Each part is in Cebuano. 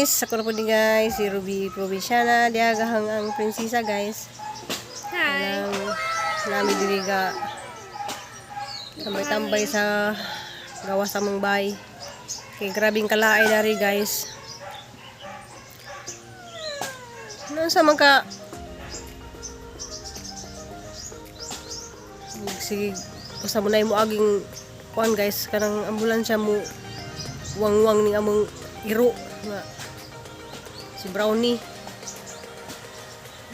Guys. Ako na po ni guys, si Ruby Provinciana. Diagahang ang prinsesa, guys. Hi. Ang nami diri ga tambay-tambay sa gawas sa among bahay. Kay grabing kalaay dari, guys. Ano sa man ka sige basta mo na mo aging kuan, guys, kanang ambulansya mo wangwang ning among iro nga si Brownie.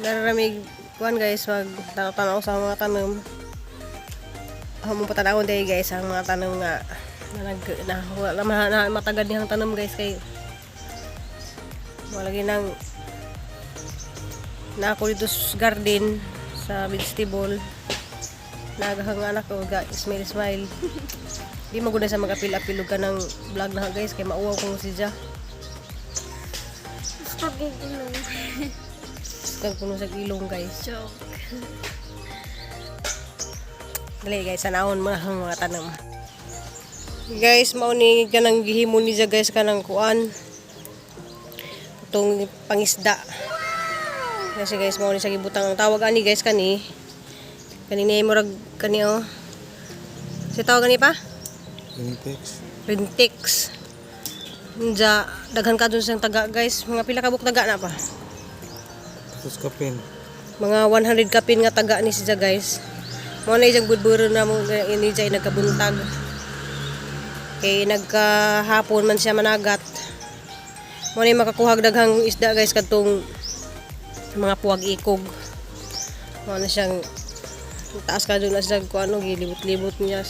Nararamig kuan, guys, mag tanaw-tanaw sa mga tanom. Among patanawon dahil, guys, ang mga tanom nga na nag na, wala na matagad niyang tanom, guys, kay wala nang na ako dito sa garden sa vegetable. Nagahang anak ko ga smile smile. Di maguna sa mag-apil-apil og kanang vlog na, guys, kay mauwaw kong siya. Gusto ko gulong. Kag kuno sa ilong, guys. Joke. Dali, guys, sanahon mo na ang mga tanom. Guys, mao ni kanang gihimo ni siya, guys, kanang kuan. Itong pangisda. Kasi, guys, mao ni siya gibutang ang tawag ani, guys, kani. Kani ni murag kani oh. Si tawag ani pa? Rintex. Rintex. Nja, daghan ka dun siyang taga, guys. Mga pila ka buok taga na pa? Tapos kapin. Mga 100 kapin nga taga ni siya, guys. Mo na isang budburo na mo ini siya nagkabuntag. Kay nagkahapon man siya managat. Mo na makakuha og daghang isda, guys, kadtong mga puwag ikog. Mo na siyang taas ka doon na siya kung ano gilibot-libot niya.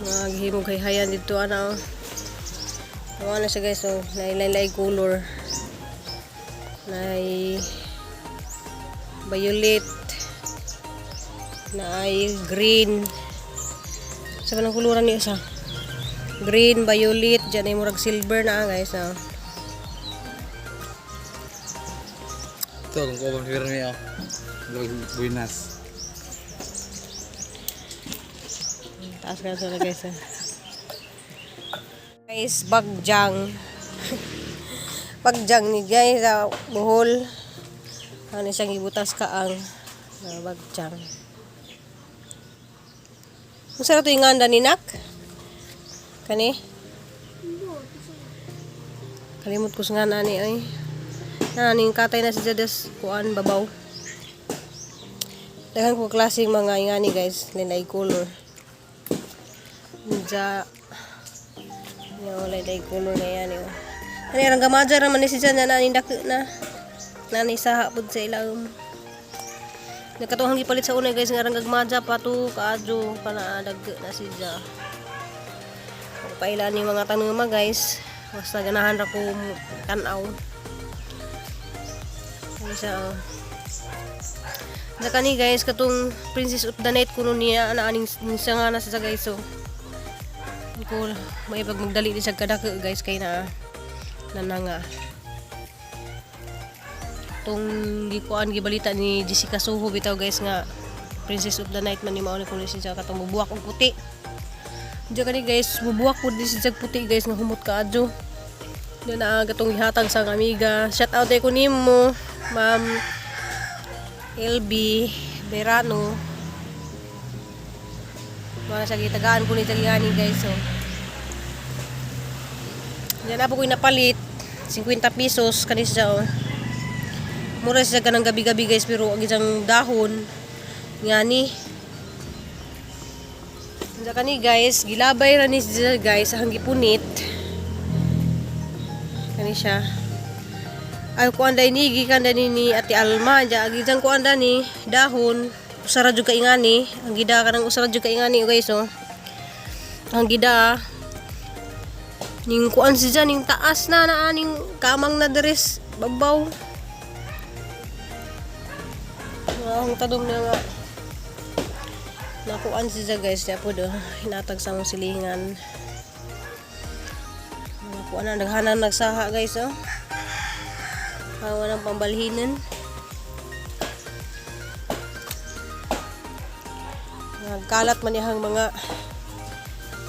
Mga gihimog hayhayan dito ana. Oh. Mo na siya, guys, oh, nailay color. Nay violet na ay green sa kanang kuluran niya sa green, violet dyan ay murag silver na, guys, oh. Ito, kung kuha pa niya. Buinas. Taas ka sa, guys, oh. Guys, bagjang bagjang ni, guys, sa Bohol. Ano siyang ibutas ka ang bagjang. Unsa ra to yung nganda ni nak kani? Kalimot ko sa nga nani ay. Naning katay na si Jades kuan babaw. Daghan ko klaseng mga ingani, guys, lain color. Nja. Yo, lain color na yan yo. Ani rang gamaja ra man ni si Jan na naning dako na. Nani saha pud sa ilawom. Nagkatuhang gipalit sa una, guys, nga rang gagmaja pa to kaadyo pa na dag na si Ja. Pailan yung mga tanuma, guys. Basta ganahan ra ko tan-aw. Ano siya, oh. Saka ni, guys, katong Princess of the Night kuno niya ana aning siya nga na siya, guys, so. Ko may pag magdali din siya kadako, guys, kay na na nga. Tong gikuan gibalita ni Jessica Soho bitaw, guys, nga Princess of the Night man ni mao ni kuno siya katong mubuwak og puti. Diyan kani, guys, mubuwak pud di siya puti, guys, nga humot kaadyo. Diyan na gatong gihatag sa ang amiga. Shout out ko nimo, Ma'am LB Verano. Mga sa gitagaan ko ni gani, guys. So. Diyan na po ko napalit 50 pesos kani siya oh. Mura siya kanang gabi-gabi, guys, pero ang isang dahon ngani. Diyan kani, guys, gilabay ra ni siya, guys, ang gipunit. Kani siya. Ay kuan day ni gikan ni Ate Alma diya agi dyan kuan ni dahon usara jud ka ingani ang gida kanang usara jud ka ingani, guys, oh. Ang gida ning kuan si ning taas na na aning kamang na deres babaw. Ang tanom na nga nakuan siya, guys, diya po do hinatag sa among silingan. Nakuan na naghanan nagsaha, guys, oh. Hawa ng pambalhinan. Nagkalat man iyang mga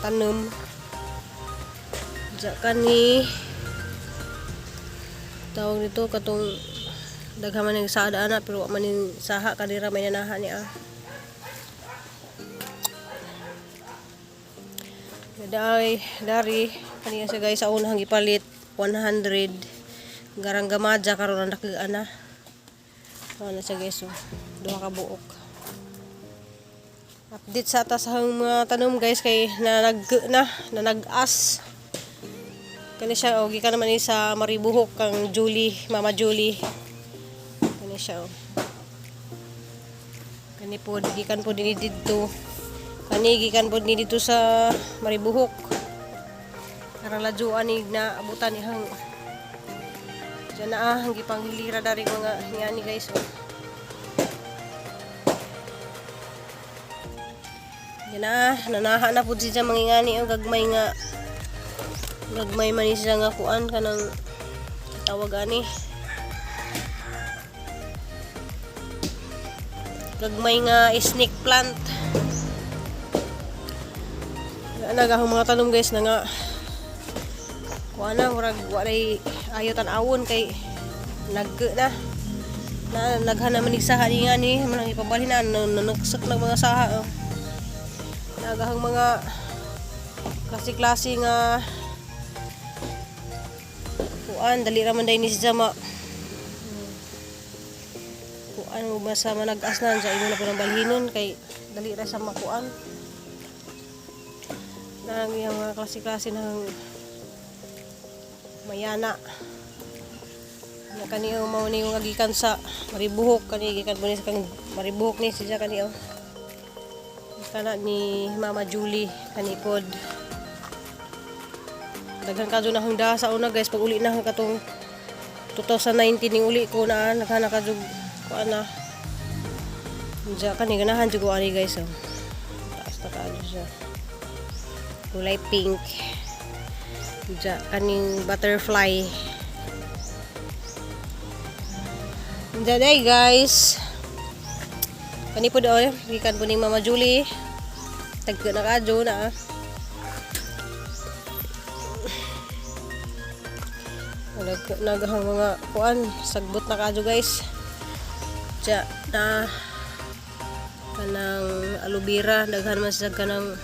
tanom. Diya kani. Tawag nito katong daghan man ning saad ana, pero wa man ning saha kadira may nanaha niya. Daay dari kaniya siya, guys, sa unang gipalit 100 garang gamaja, karon ang daki ana. Ano siya, guys, oh. Duha ka buok. Update sa ta sa mga tanom, guys, kay nanag na nanag-as. Kani siya, oh, gikan naman ni sa Maribuhok kang Julie, Mama Julie. Kani siya, oh. Kani po gikan po dinhi didto. Kani gikan po ni dito sa Maribuhok. Karang ladyoan ni na abutan ihang diyan na ah, ang gipanghilira dari mga ngani, guys, oh. Yan na, nanaha na po siya mangingani, oh, gagmay nga gagmay man ni siya nga kuan kanang tawag ani. Gagmay nga snake plant. Nagahong mga tanom, guys, na nga kuan na, murag walay ayo tan-awon kay nag na na naghan naman ni saha ni nga ni manang ipabalhin na nanuksak ng mga saha, oh. Nagahang mga klase-klase nga kuan, dali ra man day ni siya ma kuan mo basta manag-as na sa imo na po ng balhinon kay dali ra sa makuan na ang iyang mga klase-klase ng mayana na kani, oh, mao ni yung gikan sa Maribuhok. Kani gikan po ni sa kang Maribuhok ni siya kani, oh. Kana ni Mama Julie kani pod. Daghan kadto na hangda sa una, guys, pag uli na hang katong 2019 ning uli ko na nagana ka jud kuan na. Diya kani ganahan jud ko ani, guys, oh. Taas na kaadto siya. Kulay pink. Diya kaning butterfly. Diya day, guys. Kani po doon, gikan po ni Mama Julie. Tagka na kadyo na, ah. Nagahang mga kuan, sagbot na kadyo, guys. Diya na kanang aloe vera, daghan man siya kanang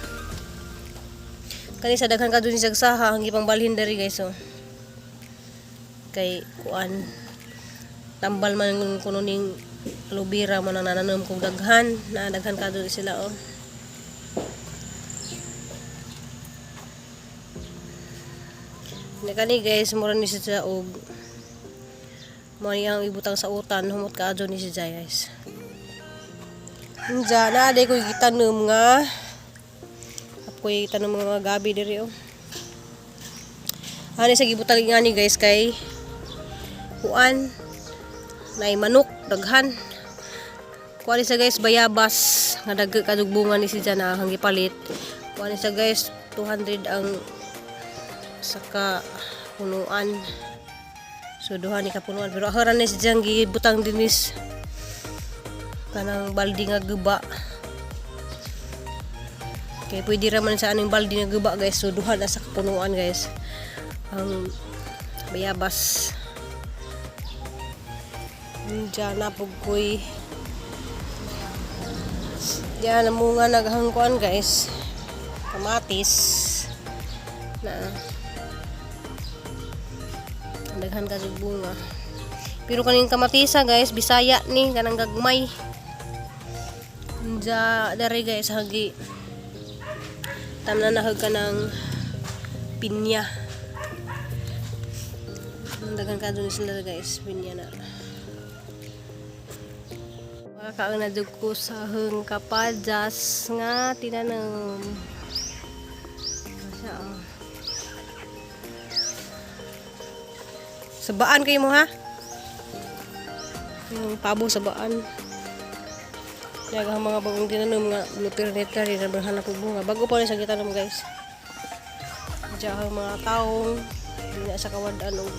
kani sa daghan kadyo ni saha ang gipang balhin diri, guys, oh. Kay kuan tambal man kuno ning aloe vera mo nang nananom kog daghan na daghan kadyo sila, oh. Na kani, guys, mura ni siya og mo ni ang ibutang sa utan, humot kaadyo ni siya, guys. Unja na day ko gitanom nga apoy tanom mga gabi diri, oh. Ani sa gibutang ngani, guys, kay kuan nay manok daghan. Kuan siya, guys, bayabas nga dagko kadug bunga ni siya na ang gipalit. Kuan siya, guys, 200 ang saka punuan. So duha ni ka punuan, pero aharan ni siya gibutang dinis kanang baldi nga guba. Kay pwede ra man sa aning baldi nga guba, guys. So duha na sa kapunuan, guys, ang bayabas. Diyan na pugkoy. Diyan namunga naghangkuan, guys. Kamatis. Na daghan ka sa bunga. Pero kaning kamatisa, guys, Bisaya ni kanang gagmay. Diya dere, guys, hagi tamna na ka ng pinya. Ang daghan ka dun sila, guys, pinya na. Makakaan na jud ko sa heng kapadjas nga tinanom. Siya, oh. Sabaan kayo mo ha? Yung pabo sabaan. Daghang mga bagong tinanom nga blue pernet rin na hanap og bunga. Bago pa rin sa gitanom, guys. Diyan ang mga taong di na sa kawad-an og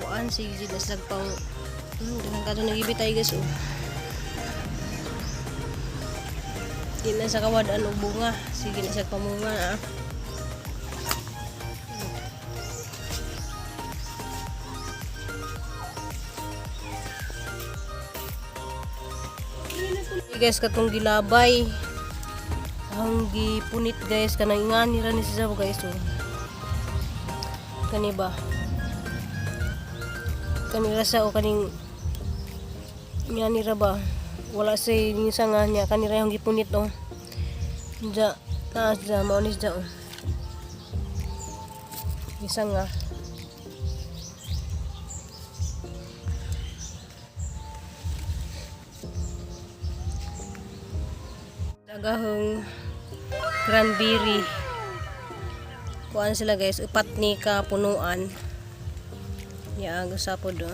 kuan sige na sila pang daghan kadto nagibitay, guys, oh. Di na sa kawad-an og bunga. Sige na sa pamunga, ah. guys, katong gilabay. Ang gipunit guys, kanang ingani ra ni siya guys oh. Kani ba? Kanila sa o kaning ingani ra ba? Wala sa nga niya kanira yung gipunit oh. Ja, taas ja, mao ni siya oh. Isa nga. Dagahong cranberry. Kuan sila guys, upat ni ka punuan. Niya sa po do.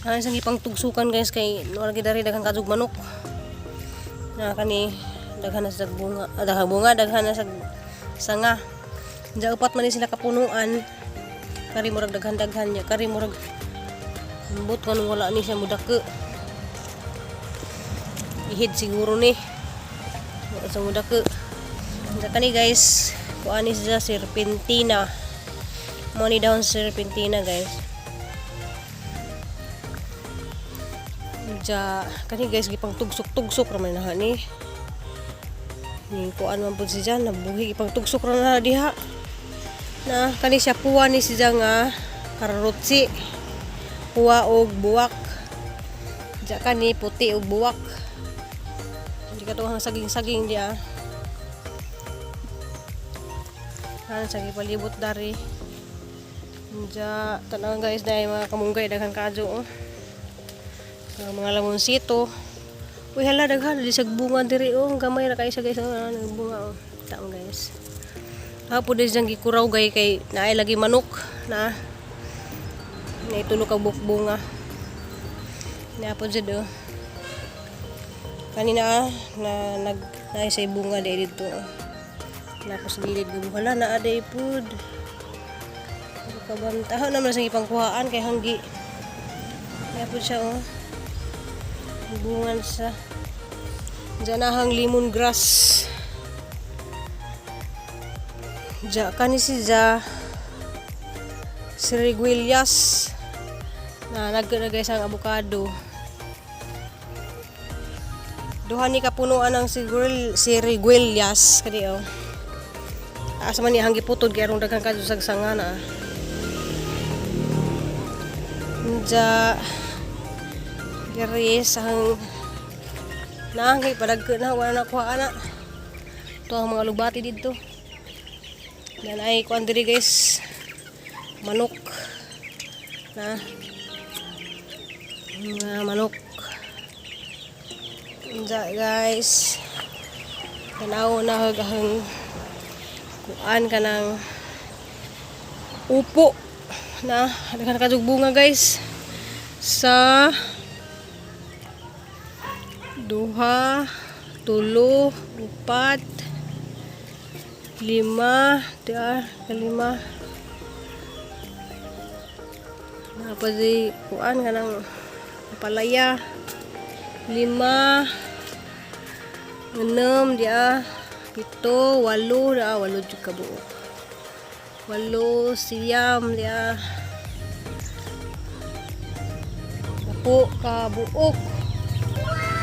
Ang isang ipang tugsukan guys kay wala gid dari daghang kadug manok. Na kani daghan na sa bunga, ah, daghang bunga, daghan na sa sanga. Diya upat man ni sila kapunuan. Kari murag daghan-daghan niya, kari murag ambot kanong wala ni siya mudako. Ihid siguro ni. Wala sa mudako. Diya kani guys, kuan ni siya serpentina. Mo ni down serpentina guys. Diya kani guys gipang tugsok-tugsok ra man na ni. Ni kuan man pud siya nabuhi gipang tugsok ra na diha. Na kani siya puwa ni siya nga karotsi. Puwa og buwak. Diya kani puti og buwak. Hindi ka tuwang saging-saging diya. Han sa palibot dari. Diya tanaw guys dahil mga kamunggay daghan kadyo oh. Ang mga lamonsito. Uy hala daghan di sa bunga diri oh, gamay ra kay siya guys oh, bunga oh. Taong guys. Hapo din siyang gikuraw gay kay naay lagi manok na. Naitulo ka buok bunga. Naapod siya do. Kanina ah, na nag naay say bunga dai dito. Oh. Napos gilid gabuhala na aday pud. Kabanta naman sa ipangkuhaan kay hanggi. Kaya po siya oh. Bungan sa Diyan na hang lemon grass. Diyan kani si Ja Siriguilyas na nagkagay sa avocado. Duha ni kapunuan ang siriguilyas kani oh. Asa man ni hanggi putod kay arong daghan kadto sagsanga na. Diya diri sa hang naangay padagko na wala na kuha ana. Ito ang mga lubati dito. Yan ay kuan diri guys. Manok. Na. Mga manok. Diya guys. Tanaw na hagahang kuan ka ng upo na daghan kadug bunga guys sa duha, tulo, upat, lima, tiya, kalima. Napa di kuan ka ng palaya. Lima, enam dia, pito, walo, dia, walo jud ka buok. Walo, siyam dia. Sapu ka buok.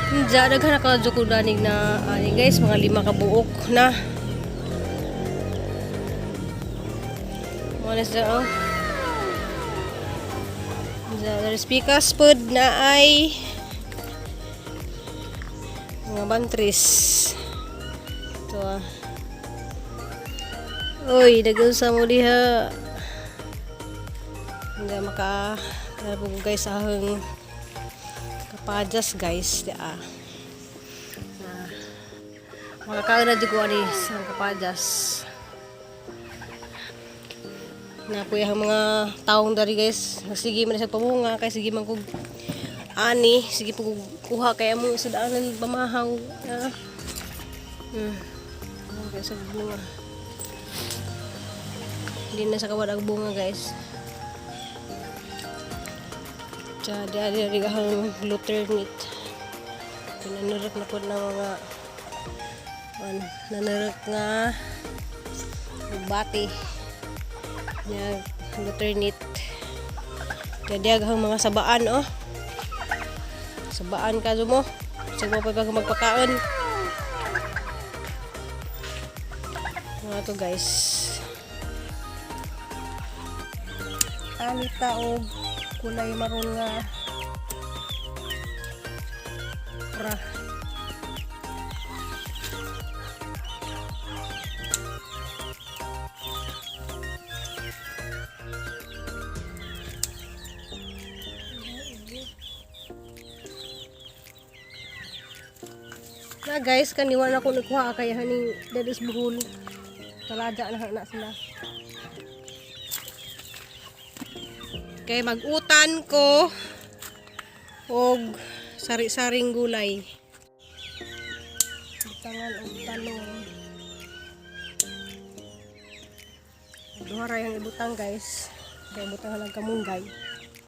Diya, daghan na ka ko danig na ani guys, mga lima ka buok na. Mga na siya, oh. Diya, there is pikas pod na ay mga bantris. Ito ah. Uy, nag-unsa mo diha. Hindi maka po guys ahong kapajas guys di ah. Na makakaon na jud ko ani sa kapajas. Na po yung mga taong dari guys. Sige man sa pamunga kay sige man kog ani, sige po kog kuha kay among sudaanan pamahaw. Ah. Okay, sa bunga. Hindi na sa kawad ang bunga guys. Diya, diya, diya, diya, ang luternit. Pinanurok na po ng mga an, nanurok nga bati. Diya, luternit. Diya, diya, ang mga sabaan, oh. Sabaan ka mo. Sa mo pa bago magpakaon. Mga to, guys. Anita og kulay maroon nga pra. Na guys, kaniwa na ko nagkuha kay haning dadis buhol. Talaga na na sila. Kay magutan ko og sari-saring gulay. Butangan og talong. Duha ra yung ibutang, guys. Kay butangan ang kamunggay.